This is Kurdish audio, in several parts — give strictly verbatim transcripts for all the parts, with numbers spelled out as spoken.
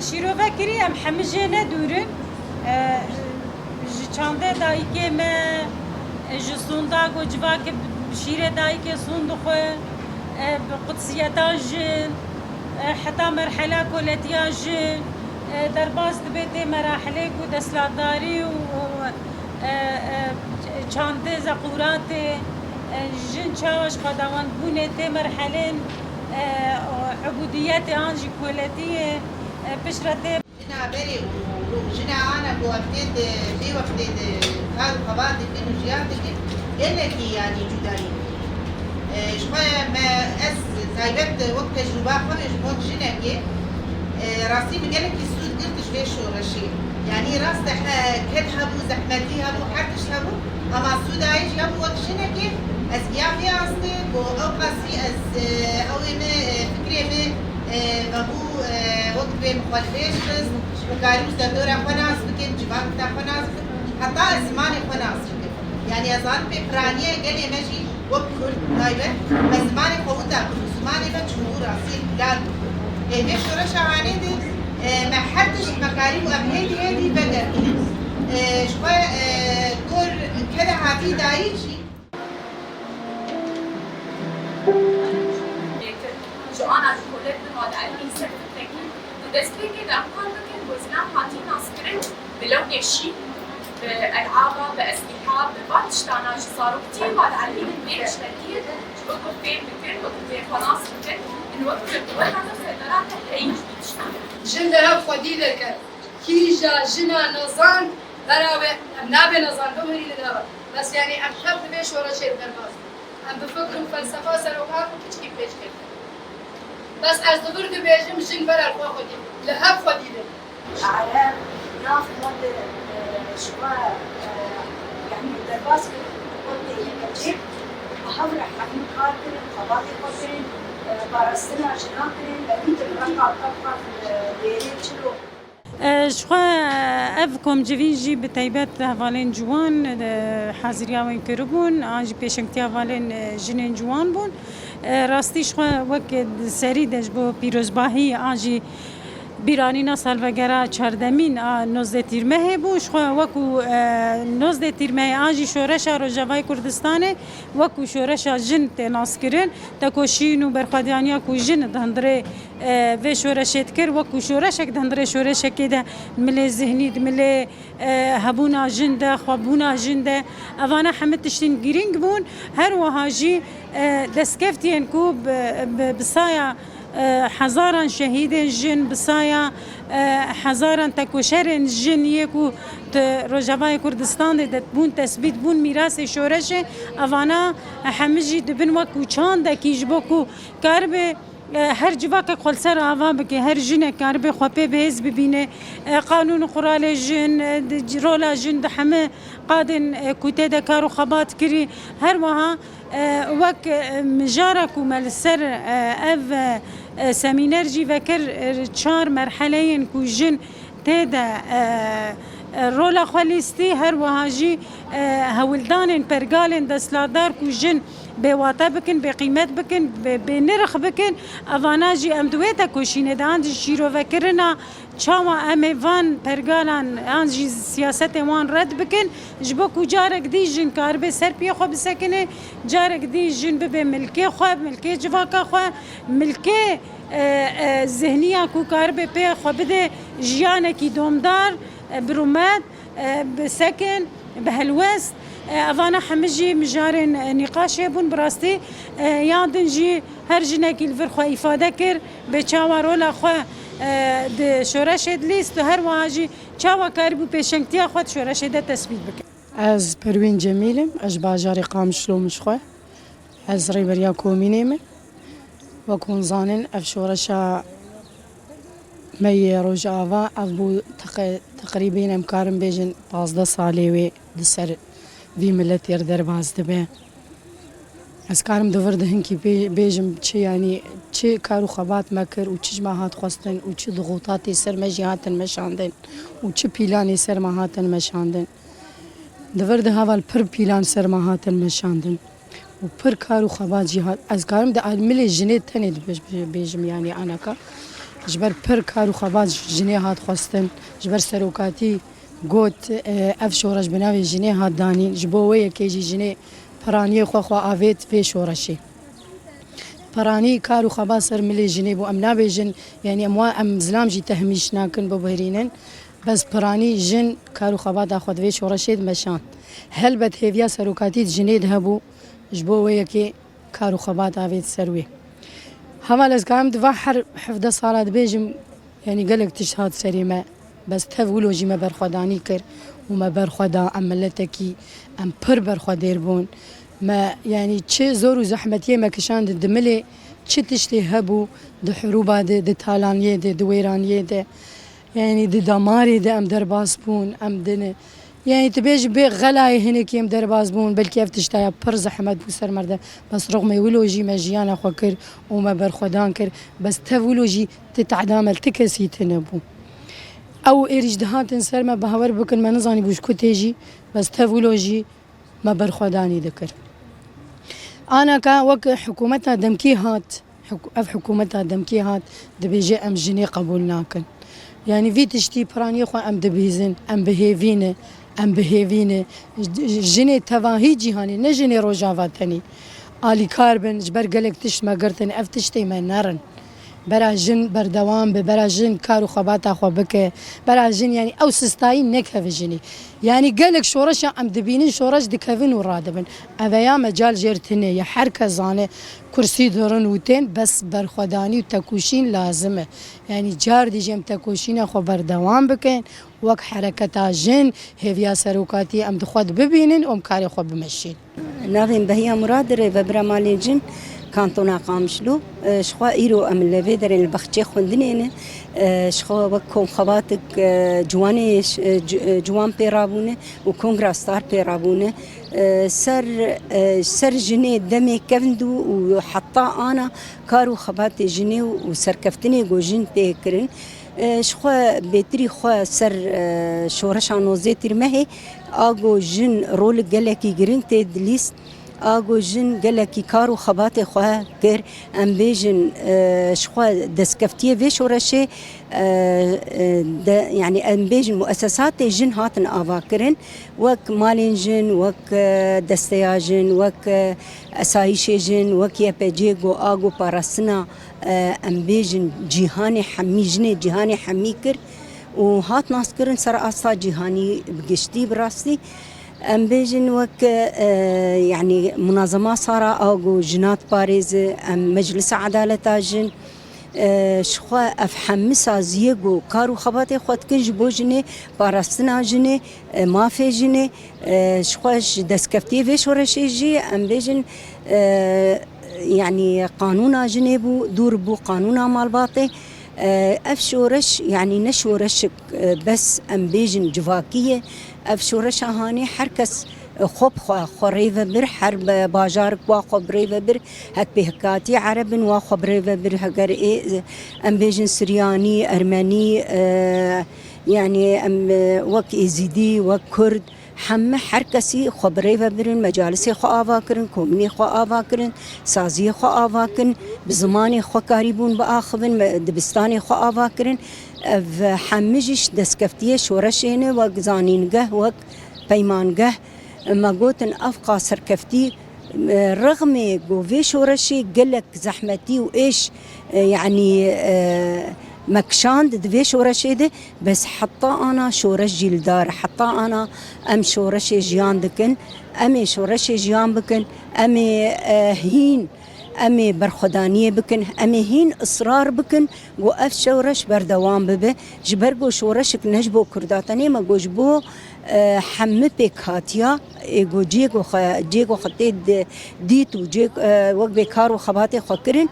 Şîrove kirî em hemî jê ne dûr in. E, ji çandê dayikê me, e, ji sûnda ku civakê bi şîrê dayikê sûnd dixwe, e, bi qudsiyeta jin, e, heta merhela koletiya jin, e, derbas dibe tê merahilê ku desthilatdarî û, û, e, e, çandê zeqûratê, e, jin çawa ji xwedawendbûnê tê merhelên, e, ubûdiyetê an jî koletiyê, e, piştre tê. Jina berê û, û jina ana ku em tê di vê wextê di kar û xebat dikin û jiyan dikin, gelekî, yanî, cudayî. E, ji xwe me, ez taybet wek tecrûba xwe bêjim, wek jinekê, e, rastî min gelekî sûd girt ji vê şoreşê. Yanî rast e, he, ked hebû, zehmetî hebû, her tişt hebû, hema sûda wê jî hebû. Wek jinekê ez giya vê astê ku ew qasî ez, e, ew ê me, e, fikrê me, e, vebû, e, wek vê min xwe li pêş xist, ji min karîbû derdora xwe nas bikim, civaka xwe nas bikim, heta ez zimanê xwe nas bikim. Yanî ez zanim pê piraniye gelê me jî wek Kurd taybet, me zimanê xwe wita bû, zimanê me çûbû rastî lan bû. Ê vê şoreşa hanê de, e, me her tişt me karîbû em hêdî hêdî vegertînin. E, ji xwe, e, gor kede hatî dayî jî. Ji ana ji kolet min Wad Elmî ser fikrekî di destpêkê de em kar bikin, ku zilam hatî naskirin bi lewnê şîn, bi elaba, bi eslîha, bi van tiştana ji zaroktiyê Wad Elmî min vê hişmetiyê ji bo ku fêm bikin, wek vê xwe nas bikin, min wek Kurd, wek federa tehleyî ji vî tiştê. Jin li hev xwedî derket. Kîja jina nezan bera wê, em nabê nezan, bimîrî li dava. Bes, yanî, em tev di vê şoreşê de derbas bûn. Em bi fikr û felsefa serokan û piçkî pêş ketin. Bes ez di vir dibêjim, jin bera li xwe xwedî, li hev xwedî de. Ereb, nav xwe de, e, ji xwe, e, yanî, derbas kirin, xwe têkil çêk, bi hev re hemû kar kirin, xebatê xwe kirin, e, parastina jinan kirin, lewî di reqa tefa, e, dêrê çilo. E, ji xwe, e, ev komcivîn jî bi taybet hevalên ciwan, e, haziriya wan kiribûn, an jî pêşengtiya hevalên, e, jinên ciwan bûn. E, rastî ji xwe wek di serî de ji bo pîrozbahî an jî bîranîna salvegera çardemîn a nozdeh Tîrmehê bû. Ji xwe wekû, e, nozdeh Tîrmehê an jî şoreşa Rojavayê Kurdistanê wekû şoreşa jin tê naskirin. Tekoşîn û berxwedaniya ku jin di hundirê, e, vê şoreşê dikir, wekû şoreşek di hundirê şoreşekê de milê zihnî, di milê, e, hebûna jin de, xwebûna jin de, evana hemî tiştên girîng bûn. Her wiha jî, e, destkeftiyên ku bi, bi, bi saya, e, hezaran şehîdên jin, bi saya, e, hezaran tekoşerên jin yê ku di Rojavayê Kurdistanê de bûn tesbît, bûn mîrasê şoreşê, evana hemî jî dibin wekû çandekî ji bo ku karibe, e, her civakek xwe li ser ava bike, her jinek karibe xwe pê bi hêz bibîne. E, qanûn û quralê jin, e, di, rola jin di hemî qadên, e, ku tê de kar û xebat kirî, her wiha, e, wek, e, mijara ku me li ser, e, ev, e, semîner jî vekir, e, çar merheleyên ku jin tê de, e, e, rola xwe lîstî, her wiha jî, e, hewldanên pergalên desthilatdar ku jin bêwate bikin, bêqîmet bikin, bê, bênirx bikin, evana jî em di wê tekoşînê de an jî şîrovekirina çawa em ê van pergalan an jî siyasetê wan red bikin, ji bo ku carek dî jin karibe ser piyê xwe bisekine, carek dî jin bibe milkê xwe, milkê civaka xwe, milkê, e, e, zihniya ku karibe pê xwe bide jiyanekî domdar, e, bi rûmet, e, bi sekin, bi helwest. E, evana hemî jî mijarên, e, nîqaşê bûn. Bi rastî, e, ya din jî her jinekî li vir xwe îfade kir, bê çawa rola xwe, e, di şoreşê dilîst û her wiha jî çawa karîbû pêşengtiya xwe di şoreşê de tesbît bike. Ez Perwîn Cemîl im, ez ji bajarê Qamişlo me ji xwe. Ez rêberiya komînê me. Wek hûn zanin, ev şoreşa me yê Rojava, ev bû teqe-, teqrîbîn em karin bêjin pazdeh salê wê di ser vî miletê re derbas dibe. Ez karim di vir de hinkî bê-, bêjim çi, yanî çi kar û xebat me kir û çi ji me hat xwestin û çi dixûtatê ser me jî hatin meşandin û çi pîlanê ser me hatin meşandin. Di vir de heval pir pîlan ser me hatin meşandin. Û pir kar û xebat jî hat. Ez karim di almilê jinê tenê dibêj-, bêjim, yanî anaka. Ji ber pir kar û xebat ji jinê hat xwestin, ji ber serokatî got, e, ev şoreş bi navê jinê hat danîn. Ji bo wê yekê jî jinê piraniyê xwe xwe avêt vê şoreşê. Piranî kar û xebat ser milê jinê bû. Em nabêjin, yanî em wa, em zilam jî tehmîş nakin, bibihirînin. Bes piranî jin kar û xebata xwe di vê şoreşê dimeşand. Helbet hêviya serokatî di jinê de hebû, ji bo wê yekê kar û xebat avêt ser wê. Heval ez karim di va her hevdeh sala dibêjim, yanî gelek tişt hat serê me. Bes tev wilo jî me berxwedanî kir û me berxwe da, em miletekî, em pir berxwedêr bûn. Me, yanî çi zor û zehmetiyê me kişand di milê, çi tiştê hebû di hirûba de, di talaniyê de, di wêraniyê de, yanî di damarê de em derbas bûn, em din, yanî tu bêjî bê xelayê hinekî em derbas bûn, belkî ev tiştaya pir zehmet bû ser me de. Bes rixmê wilo jî me jiyana xwe kir û me berxwedan kir. Bes tev wilo jî ti tehda me li ti kesî tune bû. Ew êrîş dihatin ser me, bawer bikin me nizanîbû ji ku tê jî, bes tev wilo jî me berxwedanî dikir. Anaka wek hikûmeta demkî hat, hik-, ev hikûmeta demkî hat, dibêje em jinê qebûl nakin. Yanî vî tiştî piraniyê xwe em dibihîzin, em bi hêvî ne, em bi hêvî ne. J-, jinê tevahî cîhanê, ne jinê Rojava tenî. Alîkar bin, ji ber gelek tişt me girtin, ev tiştê me nerin. Bera jin berdewam be, bera jin kar û xebata xwe bike, bera jin, yanî ew sistayî nekeve jinê. Yanî gelek şoreşa em dibînin, şoreş dikevin û radibin. Eveya mecal jêr tune ye, her kes zane kursî dirin û tên, bes berxwedanî û tekoşîn lazim e. Yanî car dî jî em tekoşîna xwe berdewam bikin, wek hereketa jin, hêviya serokatiyê em di xwe de bibînin û em karê xwe bimeşîn. Navê min Behiya Murad, rêvebira malên jin kantona Qamişlo. E, ji xwe îro em li vê derê li baxçê xwendinê ne. E, ji xwe wek komxebatik, e, ciwanê, e, ci-, e, ciwan pê rabûne û kongra star pê rabûne. E, ser, e, ser jinê demê kevn dû û heta ana kar û xebatê jinê û, û serkeftinê ku jin tê kirin. E, ji xwe bêtirî xwe ser, e, şoreşa nozdeh Tîrmehê, a ku jin rolik gelekî giring tê dilîst, a ku jin gelekî kar û xebatê xwe kir, em bêjin, e, ji xwe destkeftiyê vê şoreşê, e, e, de, yanî em bêjin muesesatê jin hatin avakirin, wek malên jin, wek, e, desteya jin, wek, e, esayîşê jin, wek Y P G ku a ku parastina, e, em bêjin cîhanê hemî, jinê cîhanê hemî kir û hat naskirin ser asta cîhanî bi giştî, bi rastî. Em bêjin wek, e, yanî munazema Sara a ku jina diparêze, em Meclisa Edaleta Jin, e, ji xwe ev hemî saziyê ku kar û xebatê xwe dikin ji bo jinê, parastina jinê, e, mafê jinê, e, ji xwe ji destkeftiyê vê şoreşê jî em bêjin, e, yanî qanûna jinê bû, dûr bû qanûna malbatê. E, ev şoreş, yanî ne şoreşik, e, bes em bêjin civakî ye. Ev şoreşa hanê her kes, e, xwe bi xwe, xwe rê ve bir, her be-, bajarik wa xwe bi rê ve bir, hek pêkhatî Ereb in wa xwe bi rê ve bir, heger ê, e, em bêjin Siryanî, Ermenî, e, yanî em, e, wek Êzîdî, wek Kurd, heme her kesî xwe bi rê ve birin, mecalisê xwe ava kirin, komînê xwe ava kirin, saziyê xwe ava kirin, bi zimanê xwe karîbûn biaxivin, me-, dibistanê xwe ava kirin. Ev hemî jî ji destkeftiyê şoreşê ne, wek zanîngeh, wek peymangeh. Me gotin, ev qa serkeftî, e, rexmê ku vê şoreşê gelek zehmetî û êş, e, yanî, e, me kişand di vê şoreşê de, bes heta ana şoreş jî li dar e. Heta ana em şoreşê jiyan dikin, em ê şoreşê jiyan bikin, em ê, e, hîn, em ê berxwedaniyê bikin, em ê hîn israr bikin ku ev şoreş berdewam bibe. Ji ber ku şoreşik ne ji bo Kurda tenê, me ku ji bo, e, hemî pêkhatiya, ê ku cihê ku xwe, cihê ku xwe tê di-, dît û cihê, e, wek bê kar û xebatê xwe kirin,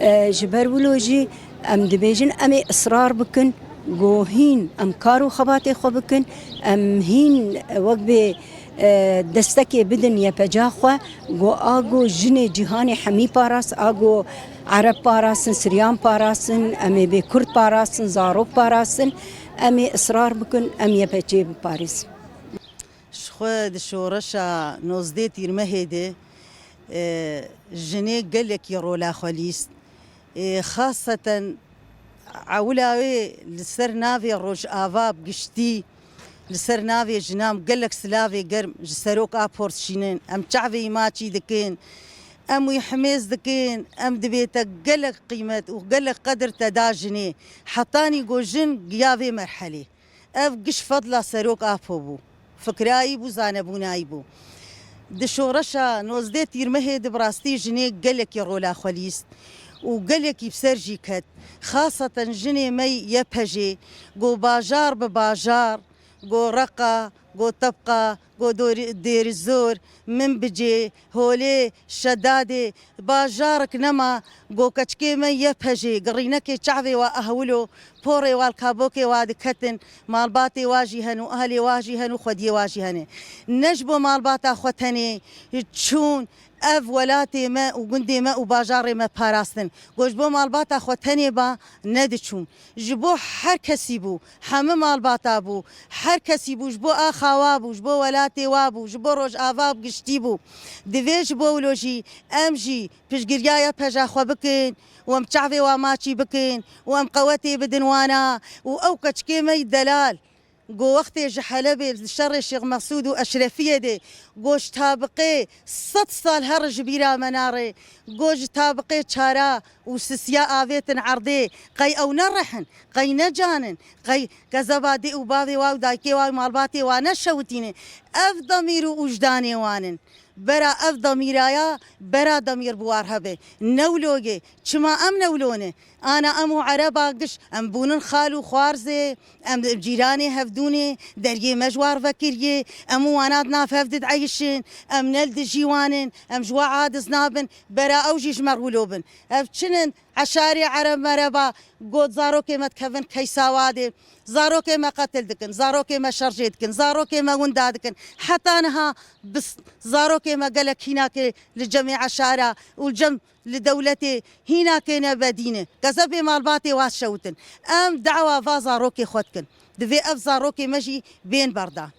e, ji ber wilo jî em dibêjin, em ê israr bikin ku hîn em kar û xebatê xwe bikin, em hîn wek bê, e, destekê bidin Y P G xwe, ku a ku jinê cîhanê hemî parast, a ku Ereb parastin, Siryan parastin, em ê bê Kurd parastin, zarok parastin, em ê israr bikin, em Y P G biparêzin. Ji xwe di şoreşa nozdeh Tîrmehê de, e, jinê gelekî rola xwe lîst. E, xaseten Ewila wê li ser navê Rojava bi giştî, li ser navê jinan gelek silavê germ ji Serok Apo dişînin. Em çavê wî maçî dikin, em wî himêz dikin, em dibê te gelek qîmet û gelek qedir te da jinê. Hetanî ku jin giya vê merhelê. Ev giş fedla Serok Apo bû. Fikrayî bû, zanebûnayî bû. Di şoreşa nozdeh Tîrmehê de bi rastî jinê gelekî rola xwe lîst û gelekî bi ser jî ket. Xaseten jinê me Y P J'ê, go bajar bi bajar, go Reqa, go Tebqa, go Dor-, Dêrizor, Minbicê, Holê, Şedadê, bajarik nema, go keçikê me Y P J'ê, girînekê çavê wa ehwilo, porê wa li kabokê wa diketin, malbatê wa jî hen û ahlê wa jî hen û xwediyê wa jî hene. Ne ji bo malbata xwe tenê çûn, ev welatê me û gundê me û bajarê me parastin. Go ji bo malbata xwe tenê ba, nediçûn. Ji bo her kesî bû, hemî malbata bû, her kesî bû, ji bo axa wa bû, ji bo welatê wa bû, ji bo Rojava bi giştî bû. Divê ji bo wilo jî em jî piştgiriya Y P J'ê xwe bikin û em çavê wa maçî bikin û em qewetê bidin wana û ew keçikê me yî delal. Go wextê ji Helebê, li şerê Şêx Mesûd û Eşrefiyê de, go ji tabiqê sed sal her ji bîra me nare, go ji tabiqê çara û sisiya avêtin erdê, qey ew ne rih in, qey ne can in, qey kezeba dê û bavê wa û dayikê wa û malbatê wa neşewitîne. Ev demîr û ûjdanê wan in. Bera ev demîraya, bera demîr bi war hebe. Newloge, çima em newlone? Ana em û Ereba giş, em bûnin xal û xwarzê, em cîranê hevdûnê, deriyê me ji war vekiriye, em û wana di nav hev de dieyişin, em ne li dijî wan in, em ji wa aciz nabin, bera ew jî ji me rûlo bin. Ev çi in? Eşarê Ereb mereba got zarokê me dikevin keysa wadê, zarokê me qetil dikin, zarokê me şerjê dikin, zarokê me winda dikin. Heta niha bis zarokê me gelek hînakê li cemê eşara û li cem li dewletê hînakê ne bedîne. Kezebê malbatê wa şewtin. Em dawa va zarokê xwe dikin. Divê ev zarokê me jî bên berdan.